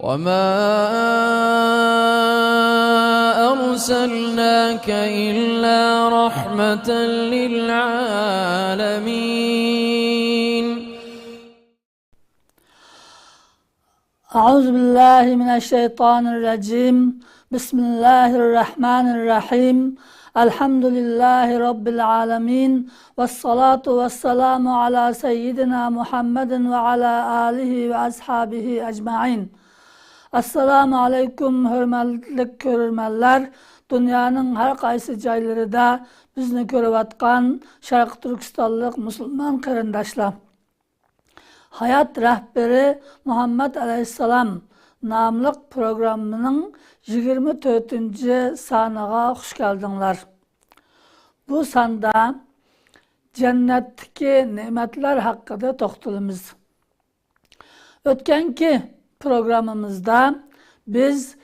وما أرسلناك إلا رحمة للعالمين. أعوذ بالله من الشيطان الرجيم. بسم الله الرحمن الرحيم. الحمد لله رب العالمين، والصلاة والسلام على سيدنا محمد وعلى آله وأصحابه أجمعين. Assalamu alaykum hörmətli görürmənlər. Dünyanın hər qaysı caylarında bizni görüvatqan Şərq Türkistanlıq müsəlman qarindaşlar. Hayat Rəhbəri Muhammed Aleyhisselam namlıq programının 24-cü sanığa xoş gəldinlər. Bu sanda cənnətdəki nemətlər haqqında toxtulumuz. Ötkənki programımızda biz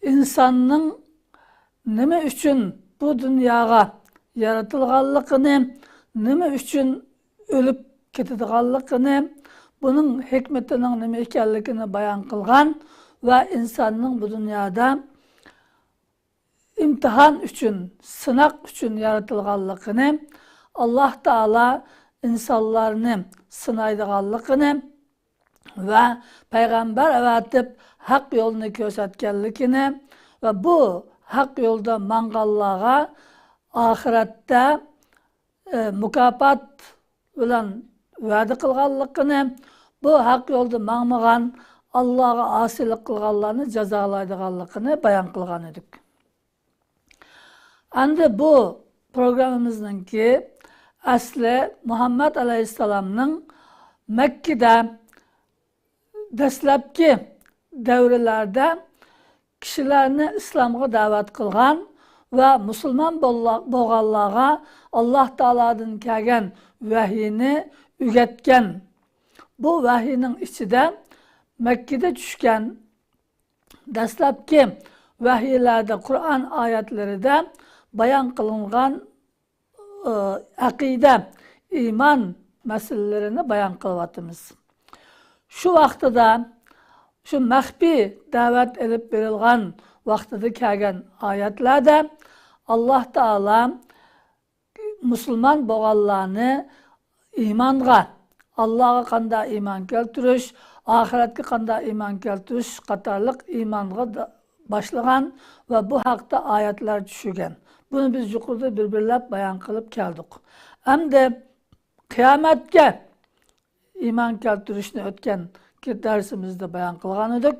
insanın nima uchun bu dunyoga yaratılganlıqını, nima uchun o'lib ketadiganligini, bunun hikmetining nima ekanligini bayon qilgan va insonning bu dunyoda imtihon uchun, sinoq uchun yaratilganligini, Alloh taolo insonlarni sinaydiganligini va payg'ambar avatib haq yo'lni ko'rsatganligini va bu haq yo'lda manganlarga oxiratda mukofot bilan va'da qilganligini, bu haq yo'lda mangmagan, Allohga osiylik qilganlarni jazolaydiganligini bayon qilgan edik. Endi bu programımızningki asli Muhammad alayhissalomning Makkada dastlabki davrlarda kishilarni islomga da'vat qilgan va musulmon bo'lganlarga Alloh taolodan kelgan vahyini o'rgatgan. Bu vahiyning ichida Makkada tushgan dastlabki vahiylarda, Qur'on oyatlarida bayon qilingan aqida, iymon masalalarini bayon qilyapmiz. Şu vaqtida, şu maxfiy da'vat elib berilgan vaqtida kelgan oyatlarda Alloh taolo musulmon bo'lganlarni iymonga, Allohga qanday iymon keltirish, oxiratga qanday iymon keltirish qatorliq iymonga boshlagan va bu haqda oyatlar tushgan. Buni biz yuqorida bir-birlab bayon qilib keldik. Endi qiyomatga iymon keltirishni o'tgan dersimizde bayon qilgan edik.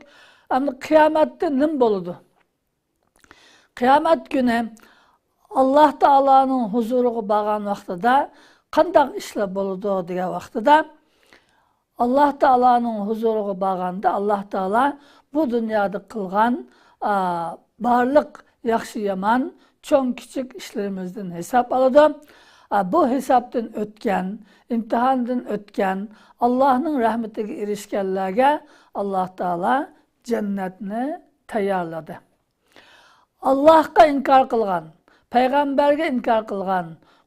Endi qiyomatda nima bo'ladi? Qiyomat kuni Alloh taoloning huzuriga borgan vaqtida qanday ishlar bo'ladi degan vaqtida Alloh taoloning huzuriga borganda Alloh taolo bu dunyoda qilgan barliq yaxshi yomon, cho'ng kichik ishlarimizdan hisob oladi. Bu hesapdan o'tgan, imtihondan o'tgan, Allohning rahmatiga erishganlarga Alloh taolo jannatni tayyorladi. Allohga inkor qilgan, payg'ambarga inkor qilgan,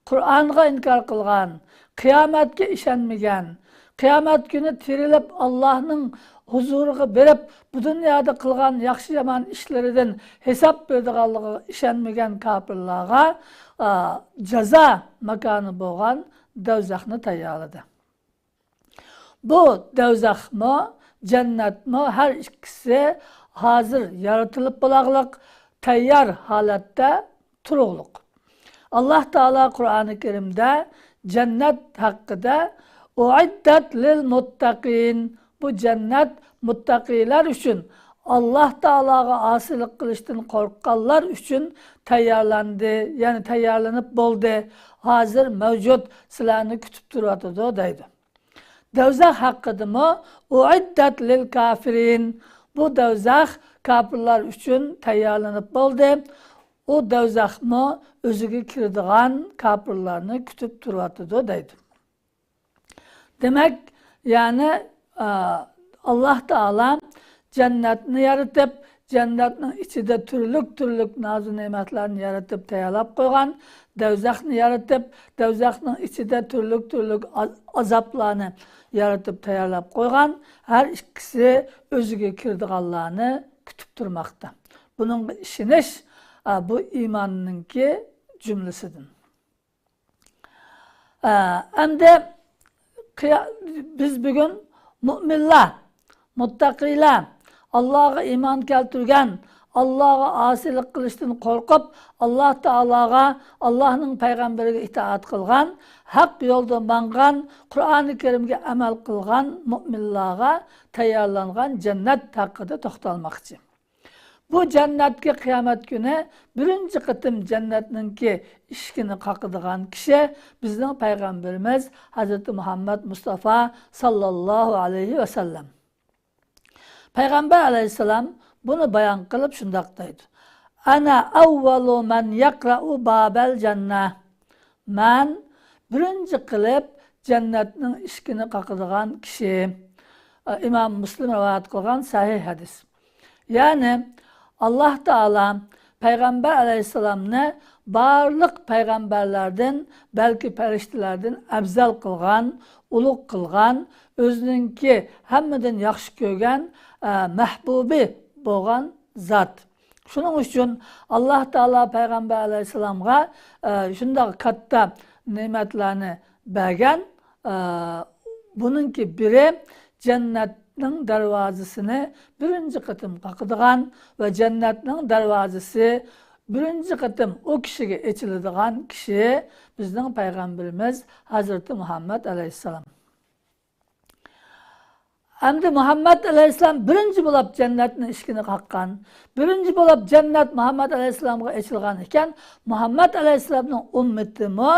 Qur'onga inkor qilgan, qiyomatga ishonmagan, qiyomat kuni tirilib Allohning huzuriga berib, bu dunyoda qilgan yaxshi yomon ishlaridan hisob beradiganligiga ishonmagan kofirlarga jazo makoni bo'lgan davzaxni tayyorladi. Bu davzaxmi, jannatmi, har ikkisi hozir yaratilib bo'laqliq, tayyor holatda turug'liq. Alloh taolo Qur'oni Karimda jannat haqida uiddat lil muttaqin, bu jannat muttaqilar uchun, Alloh taologa osiylik qilishdan qo'rqqanlar uchun tayyorlandi, ya'ni tayyorlanib bo'ldi. Hozir mavjud, sizlarni kutib turyotidi deydi. Davzax haqidami uiddat lil kafirin, bu davzax kofirlar uchun tayyorlanib bo'ldi. U davzaxmi o'ziga kiradigan kofirlarni kutib turyotidi deydi. Demak, ya'ni Alloh taolo jannatni yaratib, Jannatning ichida turli-turli nozu ne'matlarni yaratib tayyorlab qo'ygan, davzaxni yaratib, davzaxning ichida turli-turli azoblarni yaratib tayyorlab qo'ygan. Har ikkisi o'ziga kirdiganlarni kutib turmoqda. Buningga ishonish bu iymonninki jumlasidir. Endi biz bugun mu'minlar, muttaqiylar, Allohga iymon keltirgan, Allohga osiylik qilishdan qo'rqib, Alloh taologa, Allohning payg'ambariga itoat qilgan, haq yo'lda mangan, Qur'oni Karimga amal qilgan mu'minlarga tayyorlangan jannat haqida to'xtalmoqchi. Bu jannatga qiyomat kuni birinchi qitim jannatninki eshigini qoqadigan kishi bizning payg'ambarimiz Hazrati Muhammad Mustafa sallallohu alayhi vasallam. Payg'ambar alayhissalom buni bayon qilib shundoq deydi: Ana avvalu man yaqra'u babal jannah. Man birinchi qilib jannatning eshigini qoqadigan kishi. Imom Muslim rivoyat qilgan sahih hadis. Ya'ni Alloh taolo payg'ambar alayhissalomni barliq payg'ambarlardan, balki farishtalardan afzal qilgan, ulug' qilgan, o'zininki hammadan yaxshi ko'rgan mahbubi bo'lgan zot. Shuning uchun Alloh taolo payg'ambar alayhissalomga shundoq katta ne'matlarni bergan. Buningki biri jannatning darvozasini birinchi qitim qoqadigan va jannatning darvozasi birinchi qitim u kishiga ochiladigan kishi bizning payg'ambarimiz Hazrati Muhammad alayhissalom. Endi Muhammad alayhissalom birinchi bo'lib jannatning eshigini qoqqan, birinchi bo'lib jannat Muhammad alayhissalomga ochilgan ekan, Muhammad alayhissalomning ummatimi,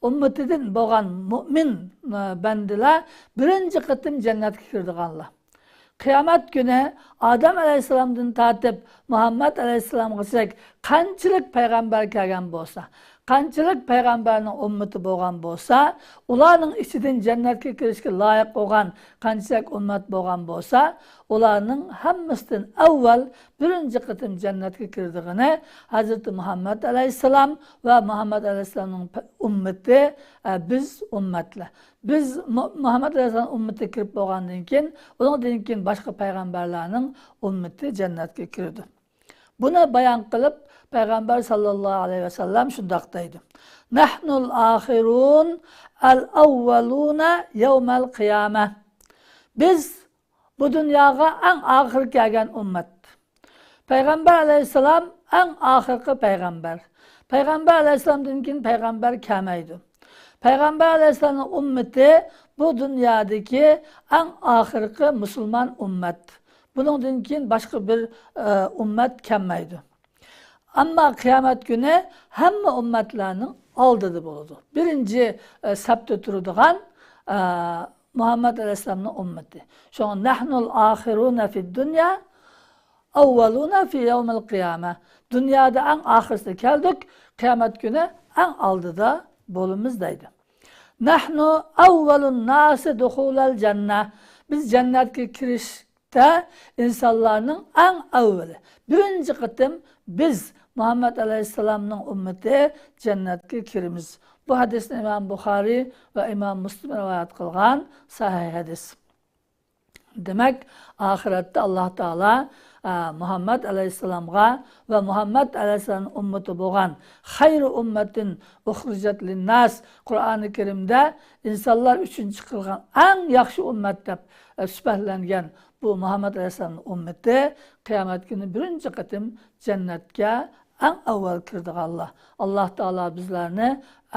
ummatidan bo'lgan mo'min bandalar birinchi qitim jannatga kirdiganlar. Qiyomat kuni Odam alayhissalomdan tortib Muhammad alayhissalomgacha qanchalik payg'ambar kelgan bo'lsa, qanchalik payg'ambarning ummati bo'lgan bo'lsa, ularning ichidan jannatga kirishga loyiq bo'lgan qanchalik ummat bo'lgan bo'lsa, ularning hammasidan avval birinchi qitim jannatga kirdigini Hazrati Muhammad alayhissalom va Muhammad alayhissalomning ummati biz ummatlar. Biz Muhammad alayhissalom ummati kirib bo'lgandan keyin, undan keyin boshqa payg'ambarlarning ummati jannatga kirdi. Buni bayon qilib Payg'ambar sallallohu alayhi vasallam shundoq deydi: Nahnul axirun al avvaluna yawmal qiyamah. Biz bu dunyoga eng oxir kelgan ummat. Payg'ambar alayhissalom eng oxirgi payg'ambar. Payg'ambar alayhissalomdan keyin payg'ambar kelmaydi. Payg'ambar alayhissalomning ummati bu dunyodagi eng oxirgi musulmon ummat. Buningdan keyin boshqa bir ummat kelmaydi. Ammo qiyomat kuni hamma ummatlarning oldida bo'ladi. Birinchi safda turadigan Muhammad alayhissalomning ummati. Shunga nahnul axiruna fid dunya avvaluna fi yawmil qiyamah. Dunyoda eng oxirisida keldik, qiyomat kuni eng oldida bo'lamiz deydi. Nahnu avvalun nasi dukhulal jannah. Biz jannatga kirishda insonlarning eng avvali. Birinchi qitim biz Muhammad alayhissalomning ummati jannatga kiramiz. Bu hadisni Imom Buxoriy va Imom Muslim rivoyat qilgan sahih hadis. Demak, oxiratda Alloh taolo Muhammad alayhissalomga va Muhammad alayhissalomning ummati bo'lgan xayru ummatin uxrijat linnas, Qur'oni Karimda insonlar uchun chiqilgan eng yaxshi ummat deb sifatlangan bu Muhammad alayhissalomning ummati qiyomat kuni birinchi qitim jannatga eng avval kirdiganlar. Alloh taolo bizlarni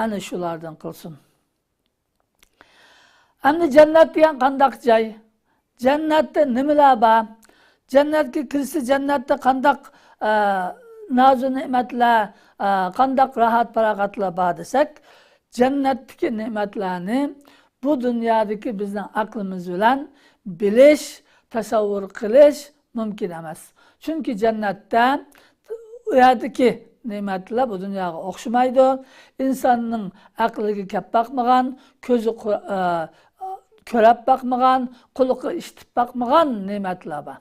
ana shulardan qilsin. Endi jannat degan qandoq joy? Jannatda nimalar bor? Jannatga kirsa jannatda qandoq nozu ne'matlar, qandoq rohat farog'atlar bor desak, jannatdagi ne'matlarni bu dunyodagi bizning aqlimiz bilan bilish, tasavvur qilish mumkin emas. Chunki jannatda u yerdagi ne'matlar bu dunyoga o'xshamaydi. Insonning aqliga kelib boqmagan, ko'zi ko'rib boqmagan, quloqi eshitib boqmagan ne'matlar bor.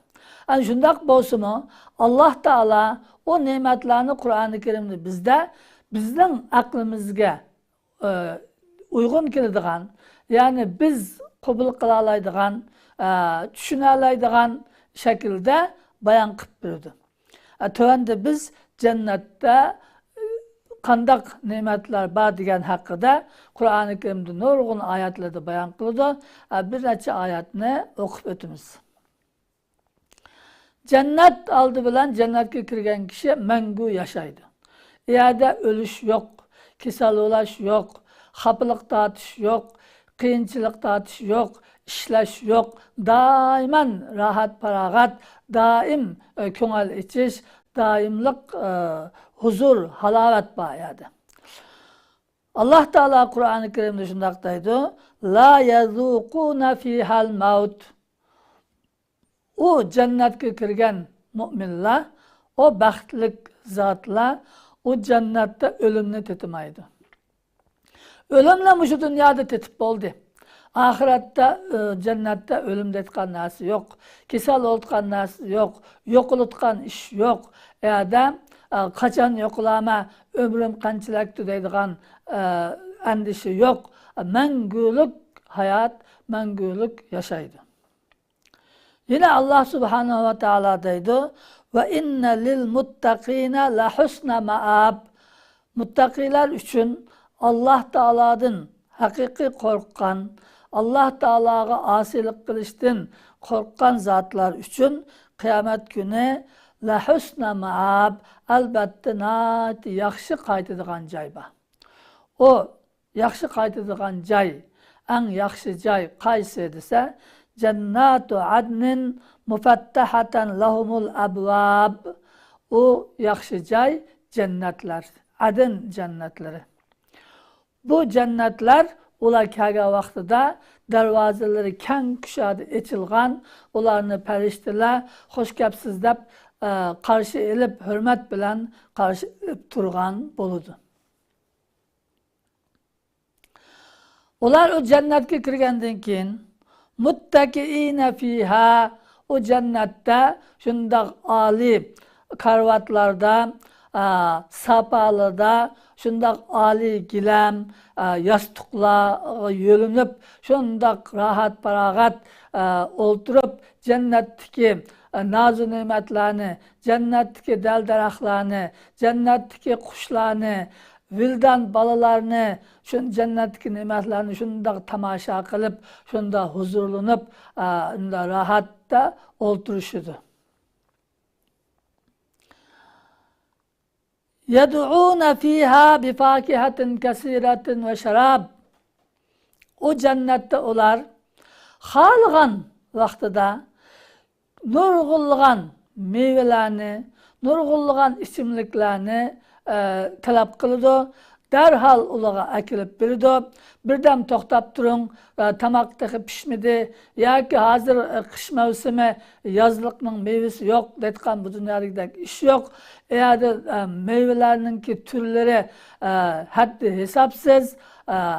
Ana shundoq bo'lsa-mu, Alloh taolo o ne'matlarni Qur'oni Karimda bizda bizning aqlimizga uyg'un keladigan, ya'ni biz qabul qila oladigan, tushuna oladigan shaklda bayon qilib berdi. Tövanda biz jannatda qandaq ne'matlar bor degan haqida Qur'oni Karimda nurg'un oyatlarda bayon qiladi. Bir necha oyatni o'qib o'tamiz. Jannat oldi bilan jannatga kirgan kishi mangu yashaydi. U yerda o'lish yo'q, kasal bo'lish yo'q, xafalik tortish yo'q, qiyinchilik tortish yo'q, ishlash yo'q. Doiman rahat farog'at, doim ko'ngil ichish, doimliq huzur, halovat bor edi. Alloh taolo Qur'oni Karimda shundoq deydi: La yazuquna fihal maut. U jannatga kirgan mo'minlar, o baxtli zotlar u jannatda o'limni tetimaydi. O'limni shu dunyoda tetib bo'ldi. Oxiratda jannatda o'lim deyotgan narsa yo'q, kasal bo'lgan narsa yo'q, yo'qolotgan ish yo'q. U yerda qachon yo'qolama, umrim qanchalikdi deydigan andisha yo'q. Mangulik hayot, mangulik yashaydi. Yine Allah subhanahu ve teala deydi: Ve inne lil muttaqina la husna maab. Muttaqilar uchun Allah Taala'dan haqiqiy qo'rqqan, Allah Taala'ga asiylik qilishdan qo'rqqan zotlar uchun qiyomat kuni la husna maab, albatta nihoyat yaxshi qaytadigan joy bor. O yaxshi qaytadigan joy, eng yaxshi joy qaysi desa, Cennatu adnin mufattahatan lahumul abvab. O yaxshi joy jannatlar, adn jannatlari. Bu jannatlar ular kelgan vaqtida darvozalari keng kushadi ochilgan, ularni farishtalar xush kelibsiz deb qarshi elib, hurmat bilan qarshi elib turgan bo'ladi. Ular o jannatga kirgandan keyin muttakiina fiha, o jannatda shundoq oliy karvatlarda, sapalarda, shundoq oliy gilam, yostiqlar yo'linib, shundoq rahat farog'at o'ltirib, jannatdagi nozu ne'matlarni, jannatdagi dal daraxtlarni, jannatdagi qushlarni, vildan bolalarni, shu jannatdagi ne'matlarni shundoq tomosha qilib, shundoq huzurlanib, unda rahatda o'ltirishidi. Yed'una fiha bifakihatin kasiratin ve şarab. O cennette ular xohlagan vaqtida nurg'unlagan meyvelarni, nurg'unlagan ichimliklarni talab qiladi. Derhal ularga akilib berdi. Birdam to'xtab turing, tomoq texi pishmidi yoki hozir qish mavsumi, yozliqning mevasi yo'q deyotgan bu dunyodagidek ish yo'q. U yerda meyvalarninki turlari haddi hisobsiz,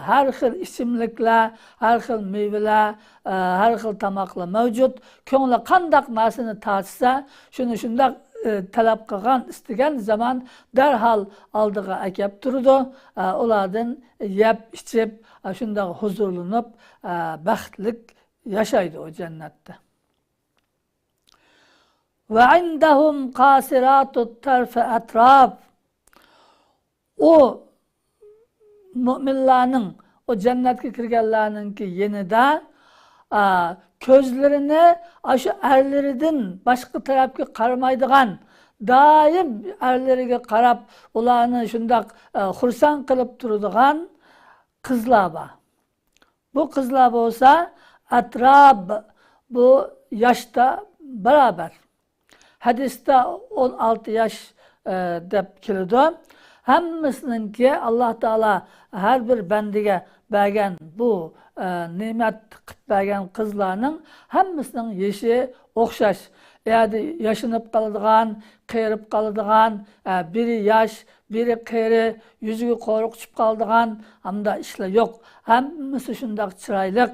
har xil ichimliklar, har xil meyvalar, har xil tomoqlar mavjud. Ko'ngli qandaq narsani tortsa, shuni shundoq talab qilgan, istagan zaman derhal oldiga akab turdi. Ulardan yeb ichib, shundoq huzurlanib, baxtlik yashaydi o jannatda. Va indahum qasiratut tarfi atraf. O mo'minlarning, o jannatga kirganlarninki yenida ko'zlarini shu erlaridan boshqa tarafga qaramaydigan, doim erlariga qarab ularni shundoq xursand qilib turadigan qizlar bor. Bu qizlar bo'lsa atrab, bu yoshda barobar. Hadisda 16 yosh deb keladi. Hammasininki Alloh taolo har bir bandiga bergan bu ne'mat qilib bergan qizlarning hammasining yeşi o'xshash. Yani yaşınıp qoladigan, qerib qoladigan, biri yaş, biri qeri, yüzüge qo'riq tushib qoladigan hamda ishlar yo'q. Hammasi shundoq chiroyli,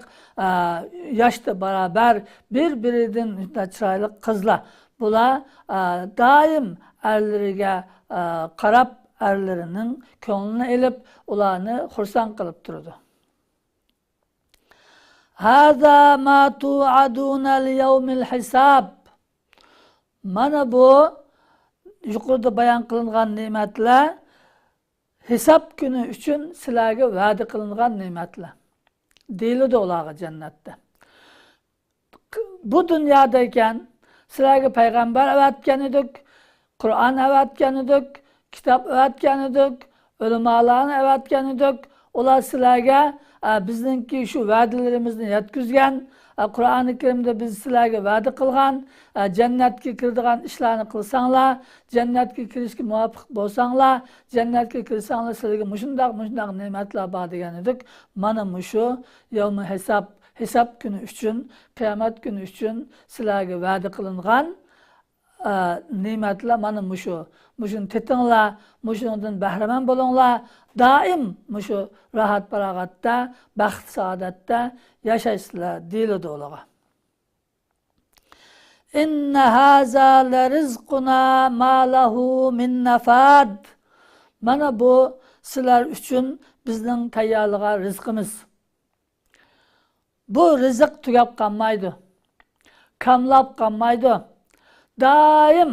yoshda barobar bir-biridan chiroyli qizlar. Bular doim erlariga qarab, erlarining ko'nglini ilib, ularni xursand qilib turadi. Hâzâ mâ tu'adûne liyevmil hisab. Mana bu yuqorida bayon qilingan ne'matlar hisob kuni uchun sizlarga va'da qilingan ne'matlar deyiladi ularga jannatda. Bu dunyoda ekan sizlarga payg'ambar avatgan edik, Qur'on avatgan edik, kitob avatgan edik, ulamolarni avatgan edik. Ular sizlarga bizningki shu va'dalarimizni yetkazgan, Qur'oni Karimda biz sizlarga va'da qilgan, jannatga kiradigan ishlarni qilsanglar, jannatga kirishga muvofiq bo'lsanglar, jannatga kirsanglar sizlarga mushundoq mushundoq ne'matlar bor degan edik. Mana mushu yawmi hisob, hisob kuni uchun, qiyomat kuni uchun sizlarga va'da qilingan ne'matlar mana mushu. Mushuni tetinglar, mushundan bahramand bo'linglar, doim mushu rahat farog'atda, baxt saodatda yashaysizlar deyiladi ularga. Inna haza larizquna ma lahu min nafad. Mana bu sizlar uchun bizning tayyorlagan rizqimiz. Bu rizq tugab qolmaydi, kamlab qolmaydi. Daim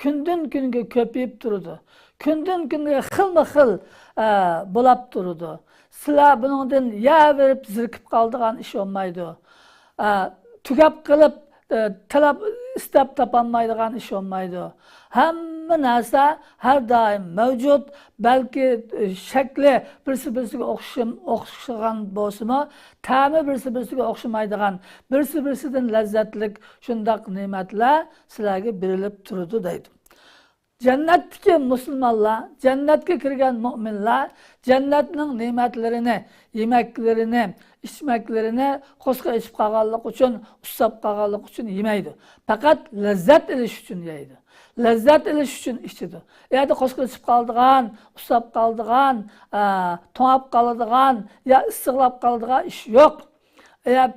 kundan kunga ko'payib turadi. Kundan kunga xilma-xil bo'lab turadi. Sizlar buningdan yaverib zirkib qoldigan ish bo'lmaydi. Tugab qilib talab istab topolmaydigan ish bo'lmaydi. Hamma narsa har doim mavjud, balki shakli birsi-birsiga o'xshagan bo'lsa-mu, ta'mi birsi-birsiga o'xshamaydigan, birsi-birsidan lazzatlik shundoq ne'matlar sizlarga berilib turadi deydi. Jannatdagi musulmonlar, jannatga kirgan mo'minlar jannatning ne'matlarini, yemaklarini, ichmaklarini qo'sqa ichib qolganlik uchun, usab qolganlik uchun yemaydi. Faqat lazzat olish uchun yeydi. Lazzat olish uchun ichadi. Endi qo'sqa ichib qoldigan, usab qoldigan, to'ngab qoladigan yo issiqlab qoladigan ish yo'q.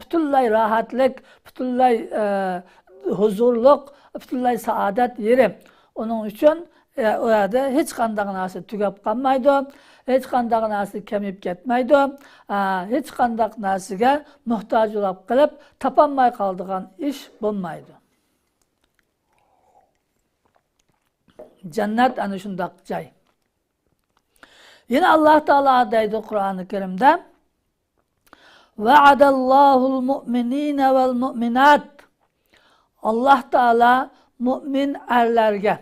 Butunlay rahatlik, butunlay huzurluq, butunlay saodat yeri. Onun uchun u yerda hech qanday narsa tugab qolmaydi, hech qanday narsa kamayib ketmaydi, hech qanday narsaga muhtoj bo'lib qilib topolmay qoladigan ish bo'lmaydi. Jannat ana shundoq joy. Yana Alloh taolo deydi Qur'oni Karimda: Va'adallohul mu'minina val mu'minat. Alloh taolo mu'min erlarga,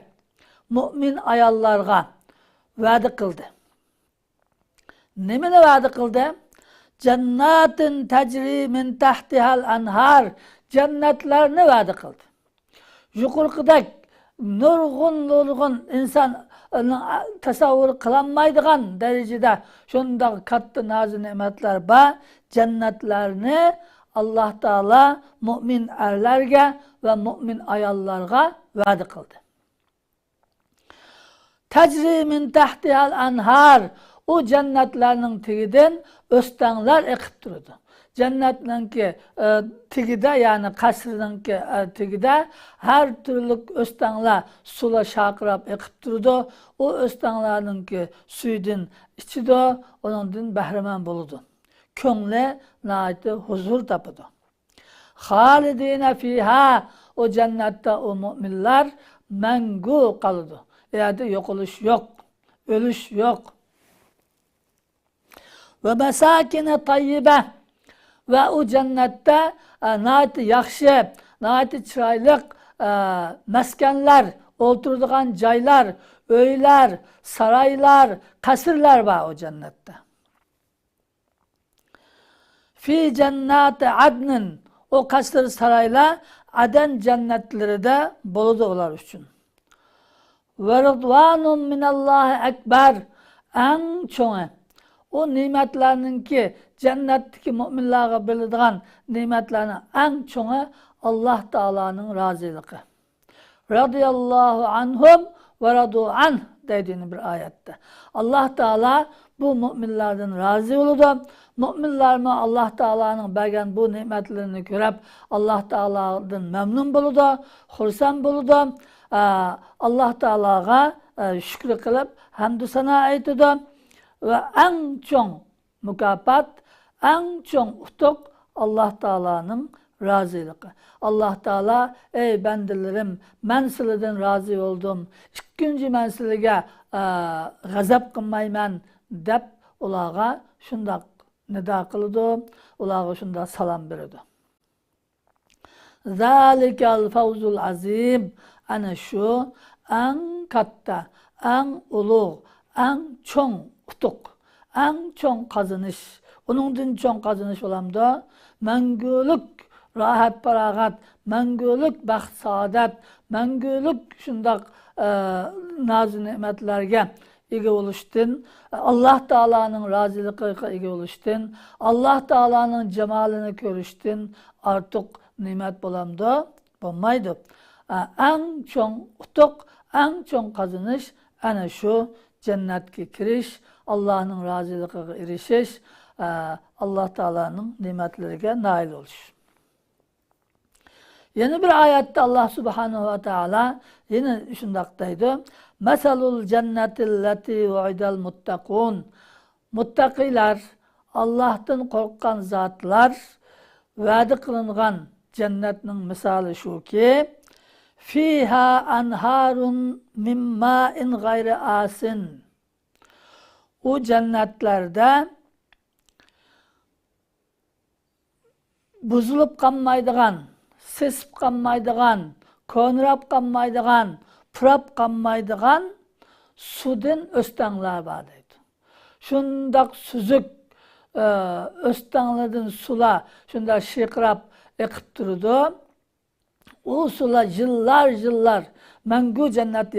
mu'min ayollarga va'da qildi. Nimani va'da qildi? Jannatin tajri min tahtihal anhar. Jannatlarni va'da qildi. Yuqorqidek nurg'un inson tasavvur qilolmaydigan darajada shundoq katta noz ne'matlar bor. Jannatlarni Alloh taolo mu'min erlarga va mu'min ayollarga va'da qildi. Tajri min tahtihal anhar. U jannatlarning tegidan o'stanglar eqib turadi. Jannatninki tegida, ya'ni qasrninki tegida har turli o'stanglar suvlar shaqirab eqib turadi. U o'stanglarninki suyidan ichidi, uningdan bahramand bo'ladi. Ko'ngli nihoyatda huzur topadi. Xalidina fiha. O jannatda o mu'minlar mangu qoladi. U yerda yo'qolish yo'q, o'lish yo'q. Va masakina tayyiba. Va u jannatda nihoyatda yaxshi, nihoyatda chiroyli maskanlar, o'tiradigan joylar, uylar, saroylar, qasrlar bor u jannatda. Fi jannati adnin. O qasr saroylar Aden cennetlerinde bo'ladi ular uchun. Ve rıdvanun minallahi ekber. En çoğu. O nimetlerninki cennetteki müminlerge berildiğen nimetlerinin en çoğu Allah Teala'nın razılığı. Radıyallahu anhum ve radu anh dediğini bir ayette. Allah Teala bu müminlerden razı oldu. Müminler mi Allah Teala'nın bergen bu nimetlerini görüp Allah Teala'dan memnun buldu, hursam buldu. Allah Teala'ya şükür kılıp hamdü sana aytidi ve en çoğ mükafat, en çoğ utuk Allah Teala'nın razılığı. Allah Teala ey bendelerim men sizlerden razı oldum. İkinci men sizlerge gazap qılmayman deb ularga şundaq nida qiladi, ularga şundaq salam beradi. Zalikel fawzul azim. Ana şu en katta, en ulug', en çoğ utuq, en çoğ qazanış. Onundan çoğ qazanış olamda məngülük rahat paragat, məngülük baxt saadet, məngülük şundaq naz nimetlerge ega oluştun, Allah Teala'nın razılığına ega oluştun, Allah Teala'nın cemalini görüştün, artıq nimet bolamdı, bolmaydı. En çoğ utuq, en çoğ qazanış ana şu cennetke kiriş, Allah'ın razılığına erişiş, Allah Teala'nın nimetlerine nail oluş. Yeni bir ayette Allah Subhanahu ve Teala yine şundaqdaydı. Meselul cennetilleti vaidel muttakun. Muttakiler, Allah'tan korkan zatlar, vaadi kılıngan cennetinin misali şu ki, fiha anharun min ma'in gayri asin. O cennetlerde buzulup qanmaydigan, sesip qanmaydigan, konurap qanmaydigan, purap qanmaydigan sudun östanglar var deydi. Şundaq süzük östanglardan sular şundaq şiqirap eqip turdu. O sular yıllar yıllar məngü cennette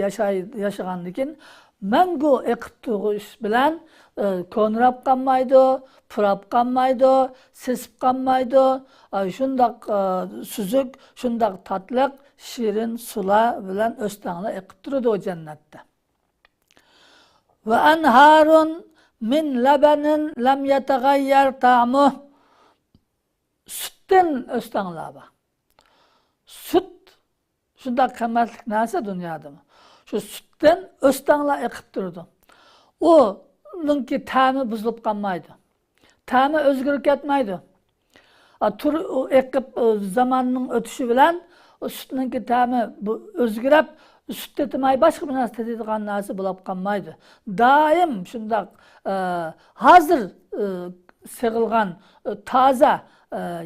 yaşagandikin məngü eqip turğuş bilan konurap qanmaydı, purap qanmaydı, sesip qanmaydı. Şundaq süzük, şundaq tatlıq, şirin sular bilan östanglar eqip turdu o cennette. Ve enharun min lebenin lem yetegayyer ta'muh. Sütten östanglar var. Süt şundaq qimmatli narsa dünyada. Şu sütten östanglar eqip turdu. Onunki ta'mi buzulup qolmaydi. Ta'mi o'zgarib ketmaydi. Tur eqib zamanning o'tishi bilan o sütninki ta'mi o'zgarib, süt tetimay boshqa bir narsa tetadigan narsa bo'lib qolmaydi. Doim shundaq hozir sig'ilgan toza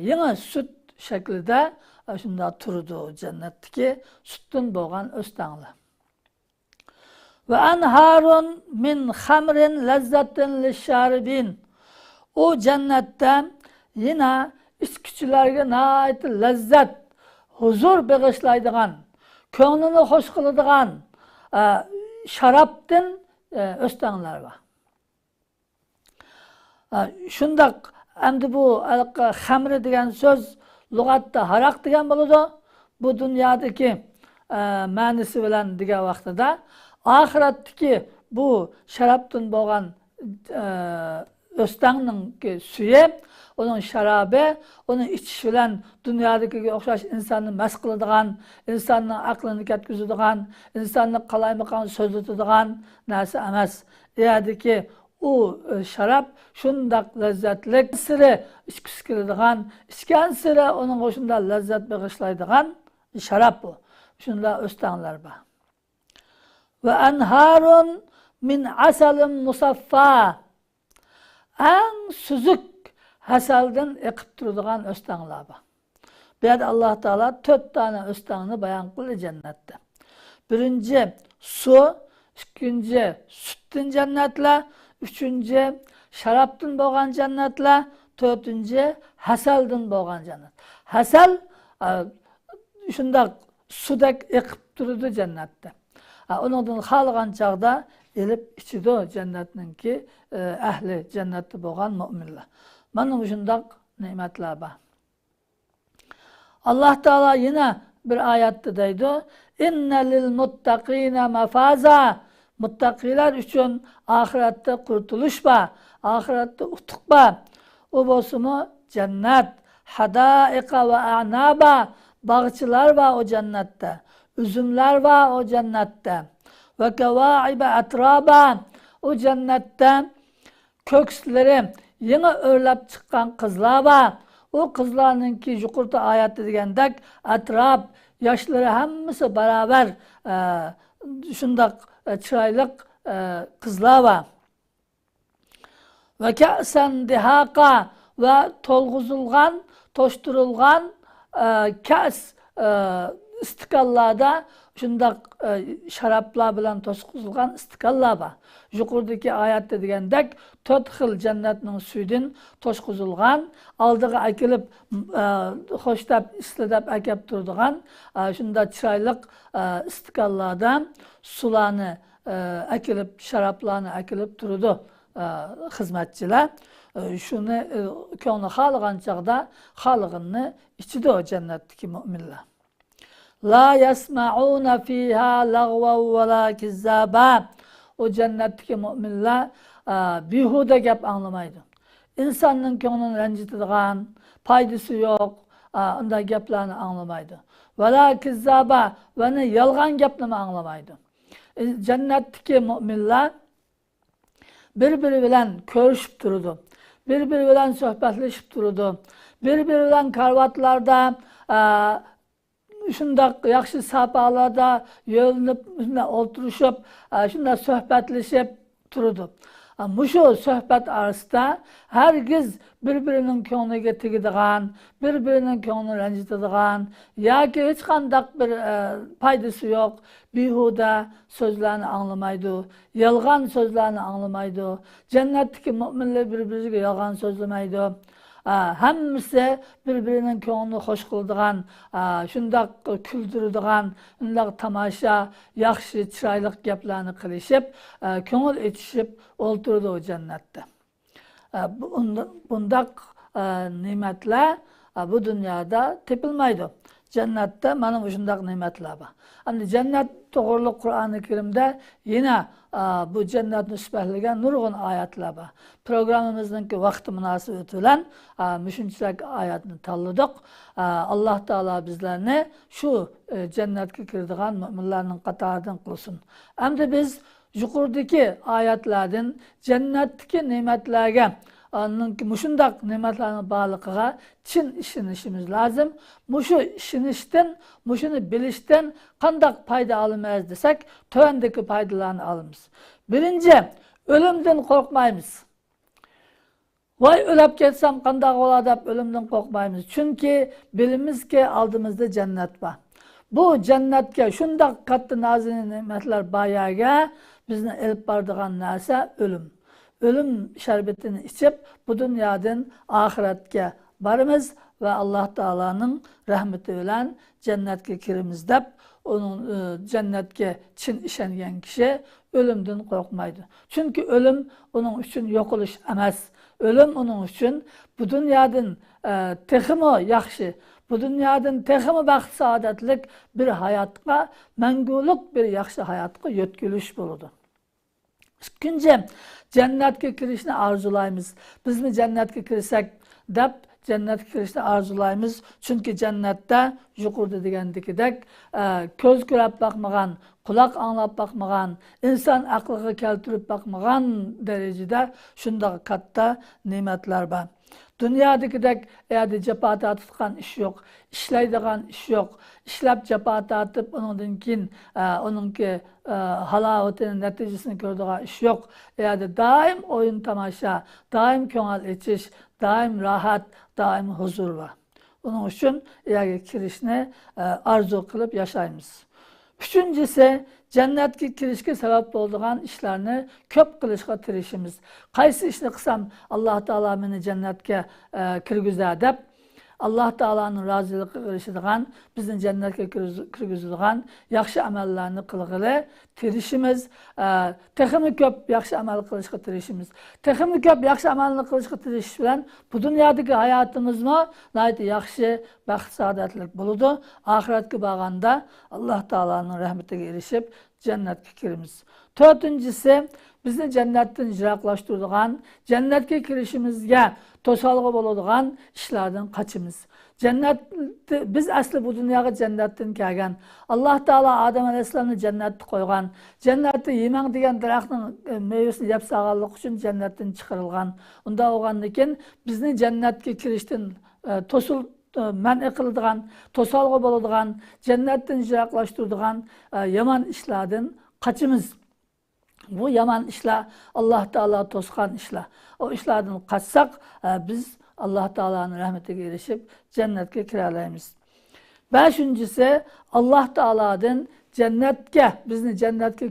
yangi süt shaklida shundaq turdi jannatdagi sütdan bo'lgan o'stanglar. Ve enharun min hamrin lezzetin lişşaribin. O cennette yine içküçülerge nait lezzet, huzur bağışlaydigan, könglünü hoş qiladigan şaraptın östanglar var. Şundaq endi bu hamri degan söz lügatta harak degan bo'ladi. Bu dünyadaki ma'nisi bilan degan vaqtida ahiretdeki bu şaraptın bo'lgan östangning suyi, onun şarabı, onun içiş bilan dünyadakiga o'xshash insonni mast qiladigan, insonning aqlini ketkizadigan, insonni qalaymaqon so'zlatadigan narsa emas. Yerdiki o şarap shundaq lazzatlik, siri ichgisi keladigan, ichgan siri onun shunday lazzat bag'ishlaydigan şarap bu. Shunday o'stanglar bor. Ve enharun min asalin musaffa. En süzük hasaldan eqib turadigan o'stanglar bor. Bu yerda Allah Teala 4 tane o'stangni bayon qildi cennette. Birinci su, ikinci süttin cennetler, üçüncü şaraptın bo'lgan cennetler, dördüncü hasaldan bo'lgan cennet. Hasal shundaq sudek eqib turadi cennette. Onundan xohlagan chog'da elib ichidi jannatninki ahli jannatda bo'lgan mo'minlar. Mana shundoq ne'matlar bor. Alloh taolo yana bir oyatda deydi: "Inna lil muttaqina mafaza." Muttaqilar uchun oxiratda qurtulish bor, oxiratda utuq bor. U bo'lsa-mu jannat, hadaiqa va a'naba, bog'chalar bor o jannatda, üzümler var o cennette. Ve kevaibe atraba, o cennette köksleri yeni örlep çıkan kızlar var. O kızlarınki yukarıda ayette degandek atrab, yaşları hemmisi beraber şundak çıraylık kızlar var. Ve ka'sen dihaqa ve tolguzulgan, toşturulgan ka's istikallarda şundak şaraplar bilan to'sqizilgan istikallar bor. Yuqoridagi oyatda degandek 4 xil jannatning suyidin to'sqizilgan, oldiga akilib xo'shlab, isladab akab turadigan shunda chiroyli istikallardan sularni akilib, sharaplarni akilib turadi xizmatchilar. Shuni ko'ngli xohlagan chog'da xohlaganini ichidi o jannatdagi mo'minlar. La yasma'una fiha lag'van va la kizzaba. O cennetdeki müminler behuda gap anglamaydi. İnsanın ko'nglini ranjitadigan, foydasi yo'q, unday gaplarni anglamaydi. Va la kizzaba va ne yolg'on gapni anglamaydi. Cennetdeki müminler bir-biri bilan ko'rishib turadi. Bir-biri bilan suhbatlashib turadi. Bir-biri bilan karvatlarda shundoq yaxshi sapalarda yo'linib, shunday o'tirishib, shunday suhbatlashib turadi. Mushu suhbat orasida hargiz bir-birining ko'ngliga tegadigan, bir-birining ko'nglini ranjitadigan yoki hech qandaq bir foydasi yo'q, behuda so'zlarni anglamaydi, yolg'on so'zlarni anglamaydi. Jannatdagi mo'minlar bir-biriga yolg'on so'zlamaydi. Hammasi bir-birining ko'nglini xush qiladigan, shundoq kuldiradigan, shundoq tomosha, yaxshi, chiroyli gaplarni qilishib, ko'ngil etishib o'ltirdi o jannatda. Bundoq ne'matlar bu dunyoda tepilmaydi. Jannatda mana shundoq ne'matlar bor. Endi jannat to'g'riliq Qur'oni Karimda yana bu jannatni sifatlagan nurg'un oyatlar bor. Programmamizning vaqti munosabati bilan shunchalik oyatni tanladik. Alloh taolo bizlarni shu jannatga kiradigan mo'minlarning qatoridan qilsin. Endi biz yuqoridagi oyatlardan jannatdagi ne'matlarga, mushundaq ne'matlarning borligiga chin ishonishimiz lozim. Mushu ishonishdan, mushuni bilishdan qandoq foyda olamiz desak, tuvandagi foydalarni olamiz. Birinchi, o'limdan qo'rqmaymiz. Voy o'lib ketsam qandoq bo'ladi deb o'limdan qo'rqmaymiz. Chunki bilamizki oldimizda jannat bor. Bu jannatga shundoq katta nozin ne'matlar boyaga bizni elib boradigan narsa o'lim. Ölüm şerbetini içip bu dünyadan ahiretke varımız ve Allah Teala'nın rahmeti bilen cennetke kirimiz deb onun cennetke çin işengen kişi ölümden korkmaydı. Çünkü ölüm onun için yok oluş emez. Ölüm onun için bu dünyadan teximi yaxşı, bu dünyadan teximi baxt saadetlik bir hayatqa, menguluk bir yaxşı hayatqa yetkiliş buludu. İkinci, cennetke kirishni arzulaymiz. Bizmi cennetke kirsek deb cennetke kirishni arzulaymiz. Chunki cennetde yuqorida degandikidek ko'z ko'rib boqmagan, quloq anglab boqmagan, inson aqliga keltirib boqmagan darajada shundoq katta ne'matlar bor. Dunyodagidek endi jafo tortgan ish yo'q, ishlaydigan ish yo'q. Ishlab jafo tortib, uningdan keyin uningki halovatini natijasini ko'radigan ish yo'q. Endi doim o'yin tomosha, doim ko'ngil ichish, doim rohat, doim huzur bor. Uning uchun yerga kirishni orzu qilib yashaymiz. Üçüncüsü, cennetke kirishga sabab bo'ladigan ishlarni ko'p qilishga tirishimiz. Qaysi ishni qilsam Alloh taolo meni jannatga kirgizar deb Alloh taoloning roziligiga erishadigan, bizni jannatga kirgizadigan yaxshi amallarni qilg'ili tirishimiz, texmi ko'p yaxshi amal qilishga tirishimiz. Texmi ko'p yaxshi amalni qilishga tirishish bilan bu dunyodagi hayotimizni nihoyat yaxshi, baxt saodatli bo'ladi. Oxiratga borganda Alloh taoloning rahmatiga erishib jannatga kiramiz. To'rtinchisi, bizni jannatdan yiroqlashtiradigan, jannatga kirishimizga to'salg'i bo'ladigan ishlardan qochamiz. Jannat, biz asli bu dunyoga jannatdan kelgan. Alloh taolo Odam alayhissalomni jannatda qo'ygan. Jannatda yemang degan daraxtning mevasini yeb solganlik uchun jannatdan chiqarilgan. Unda bo'lgandan keyin bizni jannatga kirishdan to'sil man'i qiladigan, to'salg'i bo'ladigan, jannatdan yiroqlashtiradigan yomon ishlardan qochamiz. Bu yomon ishlar Alloh taolo to'sgan ishlar. O ishlardan qochsak, biz Alloh taoloning rahmatiga erishib jannatga kira olamiz. Beshinchisi, Alloh taolodan jannatga, bizni jannatga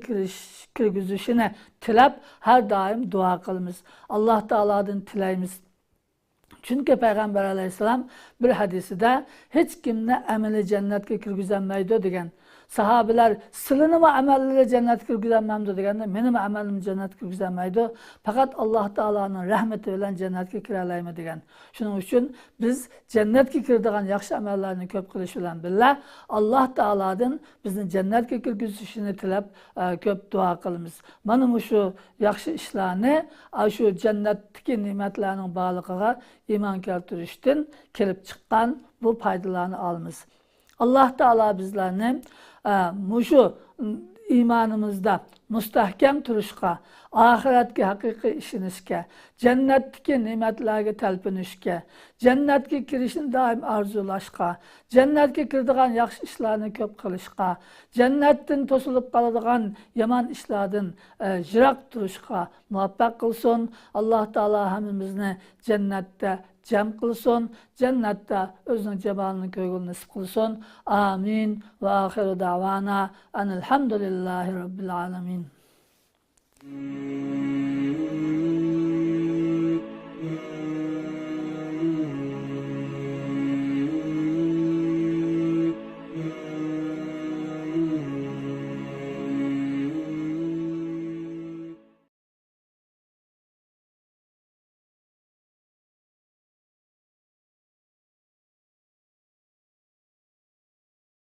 kirgizishini tilab har doim duo qilamiz. Alloh taolodan tilaymiz. Chunki Payg'ambar alayhissalom bir hadisida hech kimni amali jannatga kirgizolmaydi degan. Sahabeler silinimi amellari jannatga kirgizolmaydi deganda mening amalim jannatga kirgizolmaydi. Faqat Alloh taoloning rahmati bilan jannatga kira olmayman degan. Shuning uchun biz jannatga kiradigan yaxshi amallarni ko'p qilish bilan birga Alloh taolodan bizni jannatga kirgizishini tilab ko'p duo qilamiz. Mana shu yaxshi ishlarni, shu jannatdagi ne'matlarning borligiga iymon keltirishdan kelib chiqqan bu foydalarni olamiz. Alloh taolo bizlarni mushu iymonimizda mustahkam turishga, oxiratga haqiqiy ishonishga, jannatdagi ne'matlarga talpinishga, jannatga kirishni doim orzulashga, jannatga kiradigan yaxshi ishlarni ko'p qilishga, jannatdan to'silib qoladigan yomon ishlardan yiroq turishga muvaffaq qilsin. Alloh taolo hammamizni jannatda jam qilsin, jannatda o'zining jamolini ko'rgul nasib qilsin. Amin. Va oxiru da'vana anil hamdulillahi robbil alamin.